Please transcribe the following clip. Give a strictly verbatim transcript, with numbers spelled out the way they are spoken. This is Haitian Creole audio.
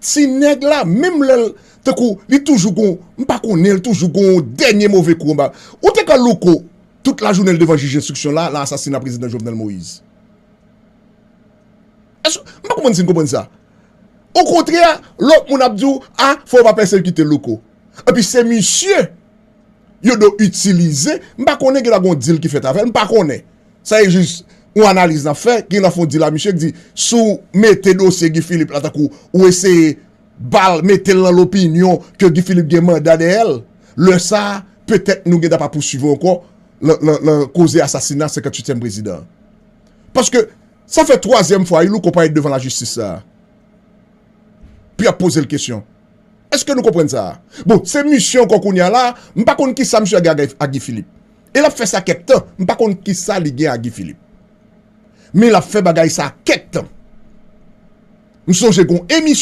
Ti nèg la, menm lè l, tankou, li toujou gon, m pa konnen, li toujou gon dènye move kou anba. Ou te ka Louko, tout lajounen l devan jij enstriksyon la, nan asasina prezidan Jovenel Moïse. Èske, m pa konprann si n konprann sa. Okontrè, lòt moun ap di w, a, fò w pa pèsekite Louko. Epi se misye yo do itilize, m pa konnen gen dwa gon dil ki fèt avè l, m pa konnen. Sa e jis yon analiz n ap fè, gen dwa fè yon dil a misye ki di, si w mete dosye Guy Philippe la tankou ou eseye ba l, mete l nan lopinyon ke Guy Philippe gen manda dèyè l, lè sa a, petèt nou gen dwa pa pouswiv ankò nan, nan, nan koze asasina senkantuityèm prezidan an. Paske sa fè twazyèm fwa wi Louko parèt devan lajistis sa a. Pou y ap poze l kesyon. Èske nou konprann sa a? Bon, se misye ankò kounye a la, m pa konn kisa misye gen a Guy, a Guy Philippe. E l ap fè sa kèk tan, m pa konn kisa li gen a Guy Philippe. Men l ap fè bagay sa kèk tan. M sonje gon emisyon